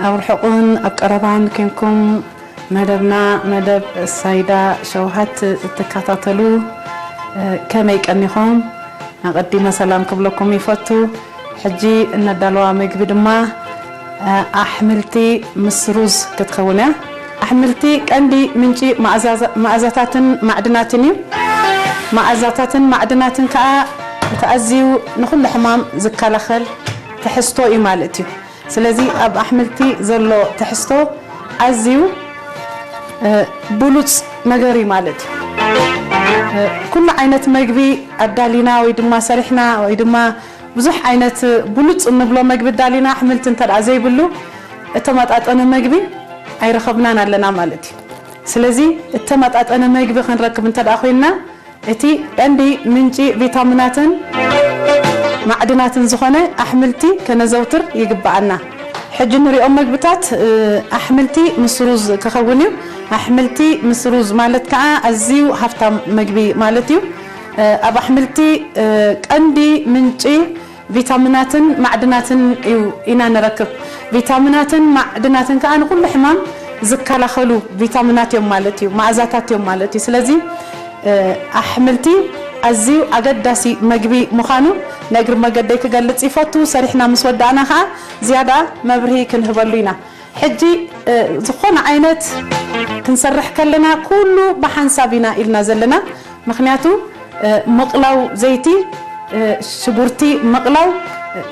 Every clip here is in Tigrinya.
ኣብ ርሑቕን ኣብ ቀረባን ኮንኩም መደብና፣ መደብ ሳይዳ ሸውሃት እትከታተሉ፣ እ፣ ከመይ ቀኒኹም? ኣቐዲመ ሰላም ክብለኩም ይፈቱ። ሕጂ እነዳለዋ ምግቢ ድማ፣ እ፣ ኣሕምልቲ ምስ ሩዝ ክትከውን እያ። ኣሕምልቲ ቀንዲ ምንጪ መኣዛዛ-፣ መኣዛታትን ማዕድናትን እዩ። መኣዛታትን ማዕድናትን ከኣ እቲ ኣዝዩ ንኹሉ ሕማም ዝከላኸል ትሕዝቶ እዩ ማለት እዩ። ስለዚ ኣብ ኣሕምልቲ ዘሎ ትሕዝቶ ኣዝዩ፣ እ፣ ብሉጽ ነገር እዩ ማለት እዩ። እ፣ ኩሉ ዓይነት መግቢ ኣዳሊና ወይ ድማ ሰሪሕና ወይ ድማ ብዙሕ ዓይነት ብሉጽ እንብሎ መግቢ ኣዳሊና ኣሕምልቲ እንተ ደኣ ዘይብሉ እተመጣጠነ መግቢ ኣይረኸብናን ኣለና ማለት እዩ። ስለዚ እተመጣጠነ መግቢ ክንረክብ እንተ ደኣ ኮይንና እቲ ቀንዲ ምንጪ ቪታሚናትን ማዕድናትን ዝኾነ ኣሕምልቲ ከነዘውትር ይግብኣና። ሕጂ ንሪኦም መግብታት፣ እ፣ ኣሕምልቲ ምስ ሩዝ ክኸውን እዩ። ኣሕምልቲ ምስ ሩዝ ማለት ከዓ ኣዝዩ ሃፍታም መግቢ ማለት እዩ። እ፣ ኣብ ኣሕምልቲ፣ እ፣ ቀንዲ ምንጪ ቪታሚናትን ማዕድናትን እዩ ኢና ንረክብ። ቪታሚናትን ማዕድናትን ከዓ ንኩሉ ሕማም ዝከላኸሉ ቪታሚናት እዮም ማለት እዩ፣ መኣዛታት እዮም ማለት እዩ። ስለዚ፣ እ፣ ኣሕምልቲ ኣዝዩ ኣገዳሲ መግቢ ምዃኑ ንእግሪ መገደይ ክገልጽ ይፈቱ። ሰሪሕና ምስ ወዳእና ከዓ ዝያዳ መብርሂ ክንህበሉ ኢና። ሕጂ፣ እ፣ ዝኾነ ዓይነት ክንሰርሕ ከለና ኩሉ ብሓንሳብ ኢና ኢልና ዘለና። ምኽንያቱ፣ እ፣ ምቕላው ዘይቲ፣ እ፣ ሽጉርቲ ምቕላው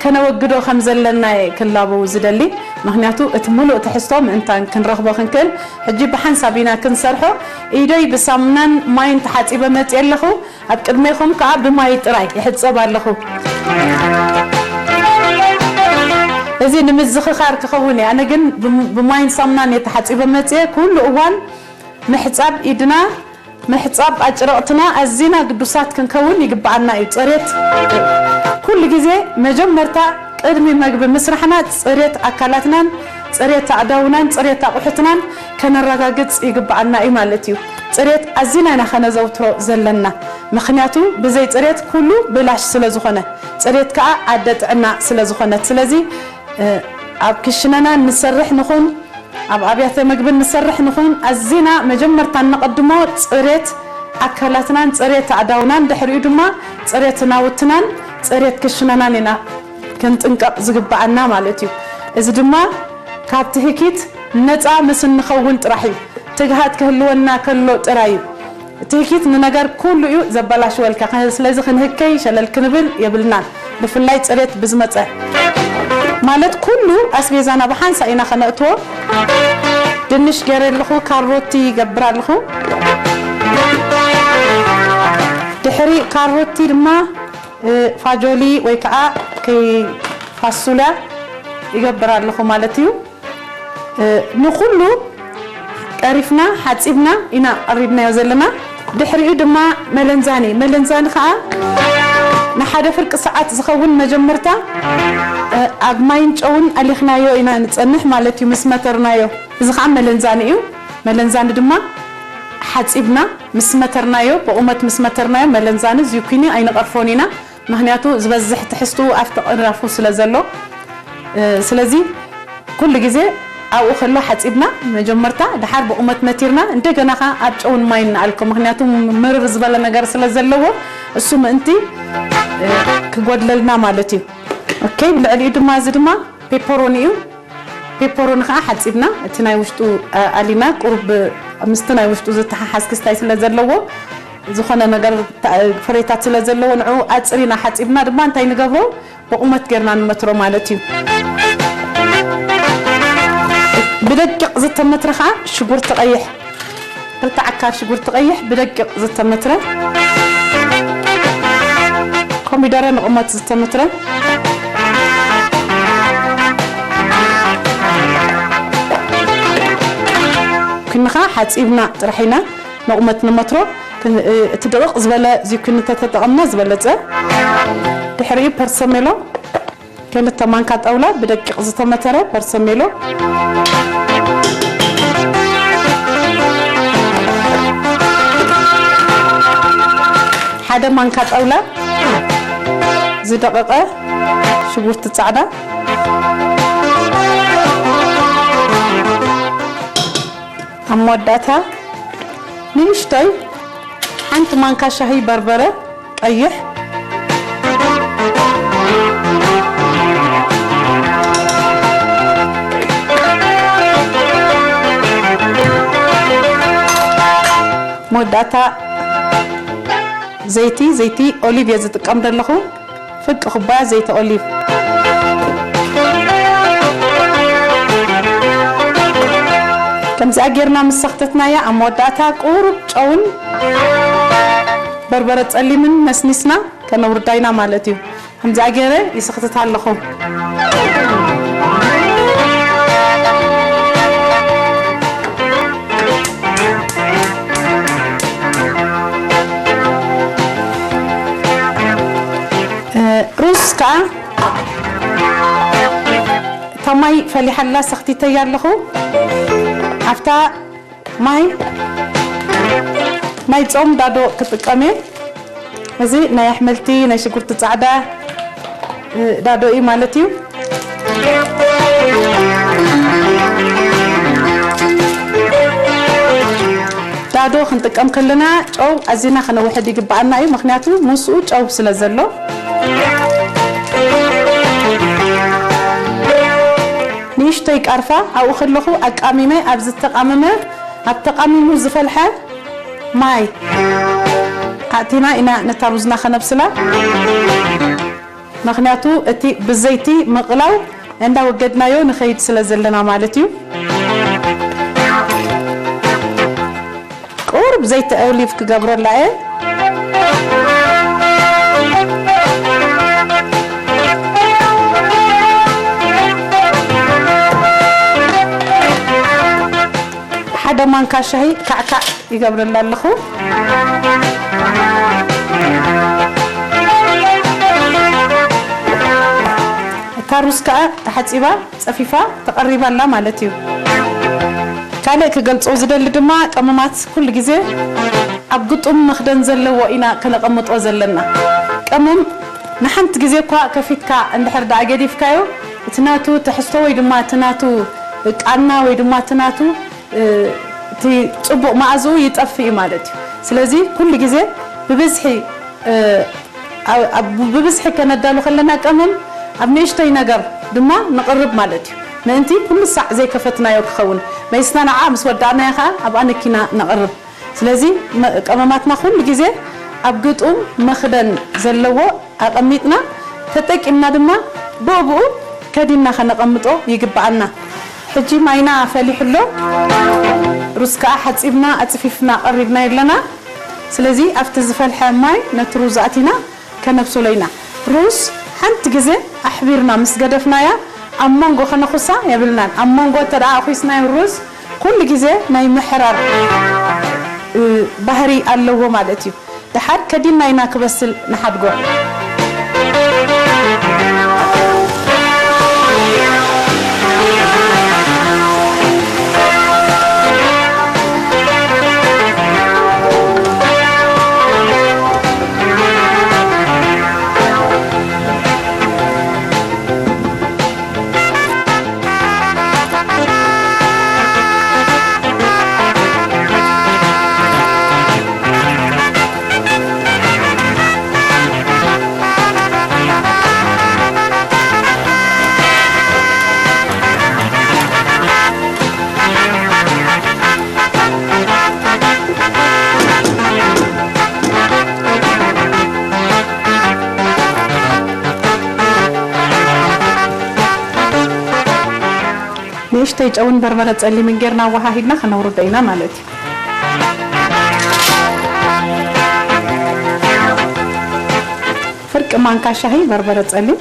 ከነወግዶ ከም ዘለና እየ ክላበው ዝደሊ። ምኽንያቱ እቲ ምሉእ ትሕዝቶ ምእንታን ክንረኽቦ ክንክእል። ሕጂ ብሓንሳብ ኢና ክንሰርሖ። ኢደይ ብሳሙናን ማይን ተሓጺበ መጽየ ኣለኹ። ኣብ ቅድሜኹም ከኣ ብማይ ጥራይ ይሕጸብ ኣለኹ። እዚ ንምዝኽኻር ክኸውን እዩ። ኣነ ግን ብም-፣ ብማይን ሳሙናን እየ ተሓጺበ መጽየ። ኩሉ እዋን ምሕጻብ ኢድና፣ ምሕጻብ ኣጭረቕትና ኣዚና ግዱሳት ክንከውን ይግብኣና እዩ። ጽሬት ኩሉ ግዜ መጀመርታ ቅድሚ መግቢ ምስራሕና ጽሬት ኣካላትናን ጽሬት ኣእዳውናን ጽሬት ኣቑሑትናን ከነረጋግጽ ይግብኣና እዩ ማለት እዩ። ጽሬት ኣዚና ኢና ከነዘውትሮ ዘለና። ምኽንያቱ ብዘይ ጽሬት ኩሉ ብላሽ ስለ ዝኾነ፣ ጽሬት ከኣ ኣደ ጥዕና ስለ ዝኾነት። ስለዚ፣ እ፣ ኣብ ክሽነና ንሰርሕ ንኹን፣ ኣብ ኣብያተ መግቢ ንሰርሕ ንኹን፣ ኣዚና መጀመርታ እነቐድሞ ጽሬት ኣካላትናን ጽሬት ኣእዳውናን፣ ድሕሪኡ ድማ ጽሬት ናውትናን ጽሬት ክሽነናን ኢና ክንጥንቀቕ ዝግብኣና ማለት እዩ። እዚ ድማ ካብ ትህኪት ነጻ ምስ እንኸውን ጥራሕ እዩ። ትግሃት ክህልወና ከሎ ጥራይ እዩ። ትህኪት ንነገር ኩሉ እዩ ዘበላሽወልካ። ከ-፣ ስለዚ ክንህከይ ሸለል ክንብል የብልናን። ብፍላይ ጽሬት ብዝመጸ ማለት ኩሉ ኣስቤዛና ብሓንሳእ ኢና ከነእትዎ። ድንሽ ገይረ ኣለኹ፣ ካሮቲ ይገብር ኣለኹ። ድሕሪ ካሮቲ ድማ፣ እ፣ ፋጆሊ ወይ ከዓ ከይ ፋሱልያ ይገብር ኣለኹ ማለት እዩ። እ፣ ንኹሉ ቀሪፍና ሓጺብና ኢና ቀሪብናዮ ዘለና። ድሕሪኡ ድማ መለንዛኒ፣ መለንዛኒ ከዓ ንሓደ ፍርቂ ሰዓት ዝኸውን መጀመርታ፣ እ፣ ኣብ ማይን ጨውን ኣሊኽናዮ ኢና ንጸንሕ ማለት እዩ ምስ መተርናዮ። እዚ ከዓ መለንዛኒ እዩ። መለንዛኒ ድማ ሓጺብና ምስ መተርናዮ፣ ብቑመት ምስ መተርናዮ መለንዛኒ ዚኩኒ ኣይንቐርፎን ኢና። ምኽንያቱ ዝበዝሕ ትሕዝትኡ ኣብቲ ቅራፉ ስለ ዘሎ፣ እ፣ ስለዚ ኩሉ ግዜ ኣብኡ ከሎ ሓጺብና መጀመርታ፣ ደሓር ብቑመት መቲርና፣ እንደገና ኸኣ ኣብ ጨውን ማይን ንኣልኮ። ምኽንያቱ ምርር ዝበለ ነገር ስለ ዘለዎ፣ እሱ ምእንቲ፣ እ፣ ክጎድለልና ማለት እዩ። ኦኬ፣ ብልዕሊኡ ድማ፣ እዚ ድማ ፔፐሮኒ እዩ። ፔፐሮኒ ኸዓ ሓጺብና፣ እቲ ናይ ውሽጡ፣ እ፣ ኣሊና ቁሩብ ምስቲ ናይ ውሽጡ ዝተሓሓዝ ክስታይ ስለ ዘለዎ፣ ዝኾነ ነገር ታ-፣ ፍሬታት ስለ ዘለዎ፣ ንዕኡ ኣጽሪና ሓጺብና ድማ እንታይ ንገብሮ? ብቑመት ጌርና ንመትሮ ማለት እዩ። ብደቂቕ ዝተመትረ ኸዓ ሽጉርቲ ቀይሕ፣ ክልተ ዓካር ሽጉርቲ ቀይሕ ብደቂቕ ዝተመትረ፣ ኮሚደረ ንቑመት ዝተመትረ፣ ክንኻ ሓጺብና ጥራሕ ኢና ንቑመት ንመትሮ። ክን-፣ እቲ ድቕቕ ዝበለ ዚኩኒ እንተተጠቐምና ዝበለጸ። ድሕሪኡ ፐርሰሜሎ፣ ክልተ ማንካ ጣውላ ብደቂቕ ዝተመተረ ፐርሰሜሎ፣ ሓደ ማንካ ጣውላ ዝደቐቐ ሽጉርቲ ጻዕዳ፣ ኣብ መወዳእታ ንእሽቶይ ሓንቲ ማንካ ሻሂ በርበረ ቀይሕ፣ መወዳእታ ዘይቲ፣ ዘይቲ ኦሊቭ እየ ዝጥቀም ዘለኹ። ፍርቂ ኩባያ ዘይቲ ኦሊቭ። ከምዚኣ ጌርና ምስ ሰኽተትናያ፣ ኣብ መወዳእታ ቁሩብ ጨውን በርበረ ጸሊምን ነስኒስና ከነውርዳ ኢና ማለት እዩ። ከምዚኣ ገይረ ይስኽትታ ኣለኹ። እ፣ ሩዝ ከኣ እታ ማይ ፈሊሓላ ሰኽቲተያ ኣለኹ። ኣብታ ማይ ናይ ጾም ዳዶ ክጥቀም እየ። እዚ ናይ ኣሕምልቲ፣ ናይ ሽጉርቲ ጻዕዳ፣ እ፣ ዳዶ እዩ ማለት እዩ። ዳዶ ክንጥቀም ከለና ጨው ኣዚና ከነውሕድ ይግብኣና እዩ፣ ምኽንያቱ ምስኡ ጨው ስለ ዘሎ። ንእሽተይ ቃርፋ ኣብኡ ከለኹ ኣቃሚመ ኣብ ዝተቃመመ፣ ኣብ ተቃሚሙ ዝፈልሐ ማይ ኣእቲና ኢና ነታ ሩዝና ከነብስላ። ምኽንያቱ እቲ ብዘይቲ ምቕላው እንዳወገድናዮ ንኸይድ ስለ ዘለና ማለት እዩ። ቁሩብ ዘይቲ ኦሊቭ ክገብረላ እየ። ሓደ ማንካ ሻሂ ካዕካዕ ይገብረላ ኣለኹ። እታ ሩዝ ከኣ ተሓጺባ፣ ጸፊፋ፣ ተቐሪባ ኣላ ማለት እዩ። ካልእ ክገልጾ ዝደሊ ድማ፣ ቀመማት ኩሉ ግዜ ኣብ ግጡም መኽደን ዘለዎ ኢና ከነቐምጦ ዘለና። ቀመም ንሓንቲ ግዜ እኳ ከፊትካ እንድሕር ደኣ ገዲፍካዮ፣ እቲ ናቱ ትሕዝቶ ወይ ድማ እቲ ናቱ ቃና ወይ ድማ እቲ ናቱ፣ እ፣ እቲ ጽቡቕ መኣዝኡ ይጠፍእ እዩ ማለት እዩ። ስለዚ ኩሉ ግዜ ብብዝሒ፣ እ፣ ኣብ፣ ኣብ፣ ብብዝሒ ከነዳሉ ከለና ቀመም ኣብ ንእሽተይ ነገር ድማ ንቕርብ ማለት እዩ። ምእንቲ ኩሉ ሳዕ ዘይከፈትናዮ ክኸውን። መይስና ንዓ ምስ ወዳእናዮ ኸኣ ኣብኣ ነኪና ነቕርብ። ስለዚ መ-፣ ቀመማትና ኩሉ ግዜ ኣብ ግጡም መኽደን ዘለዎ ኣቐሚጥና፣ ተጠቂምና ድማ ብኡብኡ ከዲንና ከነቐምጦ ይግብኣና። ሕጂ ማይና ፈሊሑ ኣሎ። ሩዝ ከኣ ሓጺብና ኣጽፊፍና ቀሪብናዮ ኣለና። ስለዚ ኣብቲ ዝፈልሐ ማይ ነቲ ሩዝ ኣእቲና ከነብስሎ ኢና። ሩዝ ሓንቲ ግዜ ኣሕቢርና ምስ ገደፍናያ ኣብ መንጎ ከነኹሳ የብልናን። ኣብ መንጎ እንተ ደኣ ኣኹስናዮ ሩዝ ኩሉ ግዜ ናይ ምሕራር፣ እ፣ ባህሪ ኣለዎ ማለት እዩ። ደሓር ከዲንና ኢና ክበስል ንሓድጎ። ንእሽተይ ጨውን በርበረ ጸሊምን ጌርና ኣወሃሂድና ከነውርዶ ኢና ማለት እዩ። ፍርቂ ማንካ ሻሂ በርበረ ጸሊም።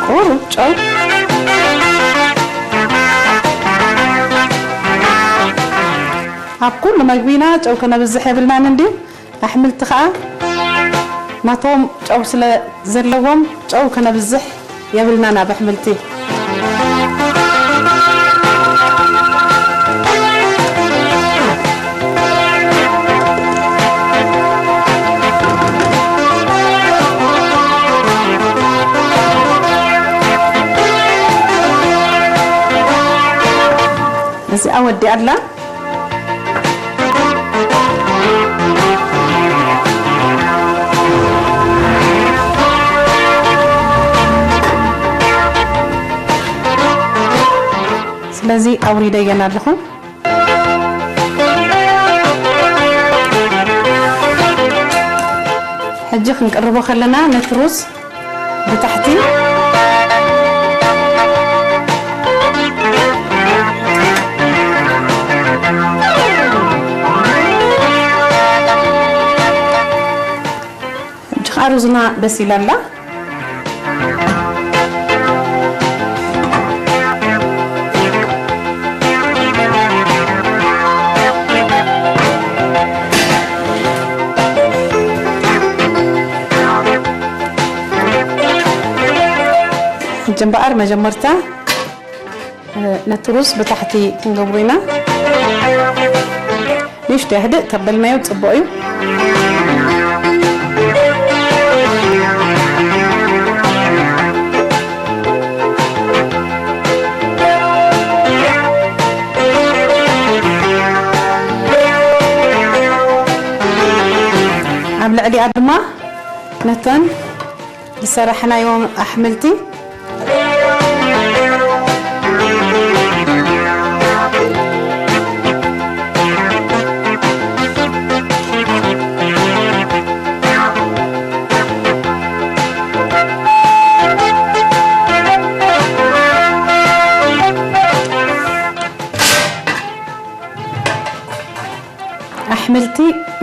ቁሩብ ጨው። ኣብ ኩሉ መግቢና ጨው ከነብዝሕ የብልናን እንድዩ። ኣሕምልቲ ኸኣ ናቶም ጨው ስለ ዘለዎም ጨው ከነብዝሕ የብልናን ኣብ ኣሕምልቲ። ወዲኣ ኣላ። ስለዚ ኣውሪደየን ኣለኹ። ሕጂ ክንቅርቦ ከለና ነቲ ሩዝ ብታሕቲ ሕጂ ከዓ ሩዝና በሲላ ኣላ። ሕጂ እምበኣር መጀመርታ ነቲ ሩዝ ብታሕቲ ክንገብሮ ኢና። ንእሽቶ ህድእ ተበልናዮ ጽቡቕ እዩ። ኣብ ልዕሊኣ ድማ ነተን ዝሰራሕናዮ ኣሕምልቲ ኣሕምልቲ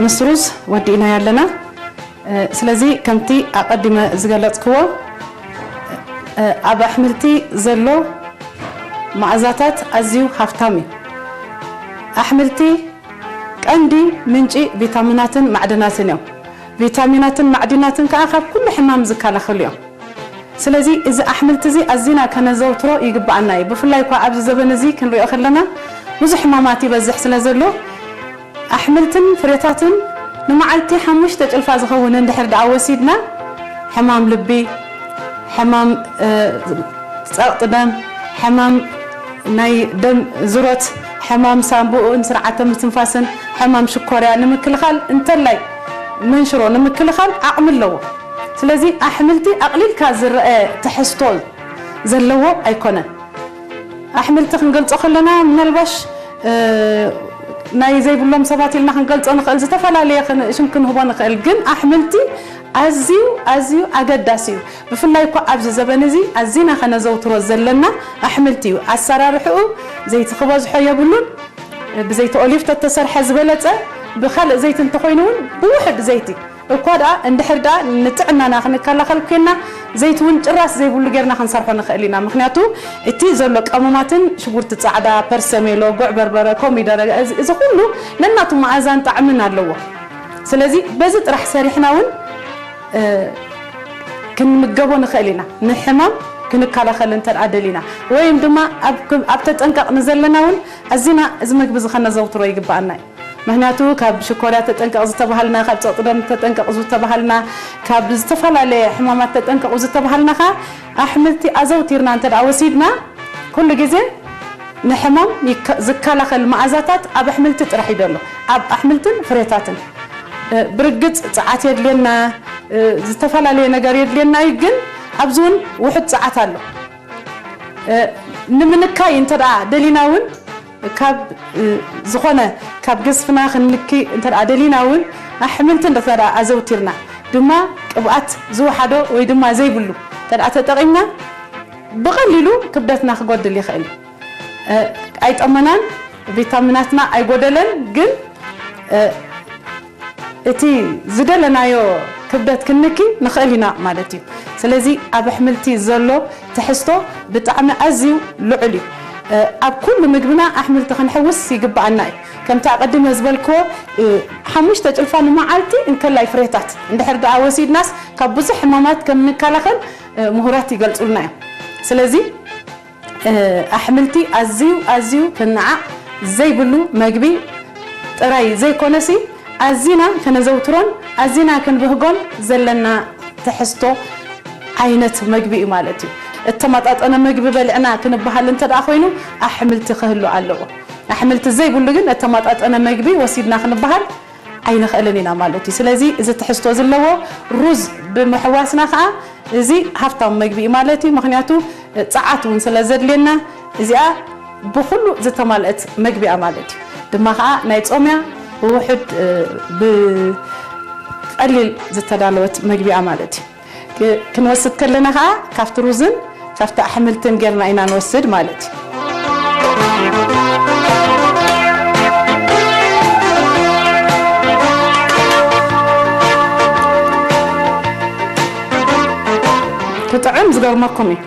ምስ ሩዝ ወዲእናዮ ኣለና። እ፣ ስለዚ ከምቲ ኣቐዲመ ዝገለጽክዎ፣ እ፣ ኣብ ኣሕምልቲ ዘሎ መኣዛታት ኣዝዩ ሃፍታም እዩ። ኣሕምልቲ ቀንዲ ምንጪ ቪታሚናትን ማዕድናትን እዮም። ቪታሚናትን ማዕድናትን ከኣ ካብ ኩሉ ሕማም ዝከላኸሉ እዮም። ስለዚ እዚ ኣሕምልቲ እዚ ኣዚና ከነዘውትሮ ይግብኣና እዩ። ብፍላይ እኳ ኣብዚ ዘበን እዚ ክንሪኦ ከለና ብዙሕ ሕማማት ይበዝሕ ስለ ዘሎ ኣሕምልትን ፍሬታትን ንመዓልቲ ሓሙሽተ ጭልፋ ዝኸውን እንድሕር ደኣ ወሲድና ሕማም ልቢ፣ ሕማም፣ እ፣ ጸቕጢ ደም፣ ሕማም ናይ ደም ዝሮት፣ ሕማም ሳንቡእን ስርዓተ ምትንፋስን፣ ሕማም ሽኮርያ ንምክልኻል እንተላይ መንሽሮ ንምክልኻል ዓቕሚ ኣለዎ። ስለዚ ኣሕምልቲ ኣቕሊልካ ዝረአ ትሕዝቶ ዘለዎ ኣይኮነን። ኣሕምልቲ ክንገልጾ ከለና ምናልባሽ፣ እ፣ ናይ ዘይብሎም ሰባት ኢልና ክንገልጾ ንኽእል፣ ዝተፈላለየ ክን-፣ ሽም ክንህቦ ንኽእል። ግን ኣሕምልቲ ኣዝዩ፣ ኣዝዩ ኣገዳሲ እዩ። ብፍላይ እኮ ኣብዚ ዘበን እዚ ኣዚና ከነዘውትሮ ዘለና ኣሕምልቲ እዩ። ኣሰራርሕኡ ዘይቲ ክበዝሖ የብሉን። ብዘይቲ ኦሊቭ ተተሰርሐ ዝበለጸ፣ ብኻልእ ዘይቲ እንተኾይኑ እውን ብውሑድ ዘይቲ እኳ ደኣ፣ እንድሕር ደኣ ንጥዕናና ክንከላኸል ኮይንና፣ ዘይቲ እውን ጭራስ ዘይብሉ ጌርና ክንሰርሖ ንኽእል ኢና። ምኽንያቱ እቲ ዘሎ ቀመማትን ሽጉርቲ ጻዕዳ፣ ፐርሰሜሎ፣ ጉዕ በርበረ፣ ኮሚደረ፣ እዚ፣ እዚ ኩሉ ነናቱ መኣዛን ጣዕምን ኣለዎ። ስለዚ በዚ ጥራሕ ሰሪሕና እውን፣ እ፣ ክንምገቦ ንኽእል ኢና። ንሕማም ክንከላኸል እንተ ደኣ ደሊና፣ ወይም ድማ ኣብ፣ ኣብ ተጠንቀቕ ንዘለና እውን ኣዚና እዚ መግቢ እዚ ከነዘውትሮ ይግብኣና እዩ። ምኽንያቱ ካብ ሽኮርያ ተጠንቀቕ ዝተባሃልና፣ ካብ ጸቕጢ ደም ተጠንቀቕ ዝተባሃልና፣ ካብ ዝተፈላለየ ሕማማት ተጠንቀቑ ዝተባሃልና ኸኣ ኣሕምልቲ ኣዘውቲርና እንተ ደኣ ወሲድና፣ ኩሉ ግዜ ንሕማም ይከ-፣ ዝከላኸል መኣዛታት ኣብ ኣሕምልቲ ጥራሕ እዩ ዘሎ። ኣብ ኣሕምልትን ፍሬታትን። እ፣ ብርግጽ ጸዓት የድልየና፣ እ፣ ዝተፈላለየ ነገር የድልየና እዩ፣ ግን ኣብዚ እውን ውሑድ ጸዓት ኣሎ። እ፣ ንምንካይ እንተ ደኣ ደሊና እውን ካብ፣ እ፣ ዝኾነ ካብ ገዝፍና ክንንኪ እንተ ደኣ ደሊና እውን ኣሕምልቲ እንተ ደኣ ኣዘውቲርና ድማ ቅብኣት ዝወሓዶ ወይ ድማ ዘይብሉ እንተ ደኣ ተጠቒምና ብቐሊሉ ክብደትና ክጎድል ይኽእል እዩ። እ፣ ኣይጠመናን፣ ቪታሚናትና ኣይጎደለን፣ ግን፣ እ፣ እቲ ዝደለናዮ ክብደት ክንንኪ ንኽእል ኢና ማለት እዩ። ስለዚ ኣብ ኣሕምልቲ ዘሎ ትሕዝቶ ብጣዕሚ ኣዝዩ ልዑል እዩ። እ፣ ኣብ ኩሉ ምግብና ኣሕምልቲ ክንሕውስ ይግብኣና እዩ። ከምቲ ኣቐዲመ ዝበልክዎ፣ እ፣ ሓሙሽተ ጭልፋ ንመዓልቲ እንከላይ ፍሬታት እንድሕር ደኣ ወሲድናስ ካብ ብዙሕ ሕማማት ከም ንከላኸል፣ እ፣ ምሁራት ይገልጹልና እዮም። ስለዚ እ፣ ኣሕምልቲ ኣዝዩ፣ ኣዝዩ ክንዓቕ ዘይብሉ መግቢ ጥራይ ዘይኮነሲ፣ ኣዚና ከነዘውትሮን ኣዚና ክንብህጎን ዘለና ትሕዝቶ ዓይነት መግቢ እዩ ማለት እዩ። እተመጣጠነ መግቢ በሊዕና ክንበሃል እንተ ደኣ ኮይኑ፣ ኣሕምልቲ ክህሉ ኣለዎ። ኣሕምልቲ ዘይብሉ ግን እተመጣጠነ መግቢ ወሲድና ክንበሃል ኣይንኽእልን ኢና ማለት እዩ። ስለዚ እዚ ትሕዝቶ ዘለዎ ሩዝ ብምሕዋስና ከዓ እዚ ሃፍታም መግቢ እዩ ማለት እዩ። ምኽንያቱ ጸዓት እውን ስለ ዘድልየና እዚኣ ብኹሉ ዝተማልአት መግቢ እያ ማለት እዩ። ድማ ከዓ ናይ ጾም እያ፣ ብውሑድ፣ እ፣ ብቐሊል ዝተዳለወት መግቢ እያ ማለት እዩ። ክ-፣ ክንወስድ ከለና ከዓ ካብቲ ሩዝን ካብቲ ኣሕምልትን ጌርና ኢና ንወስድ ማለት እዩ። ክጥዕም ዝገርመኩም እዩ።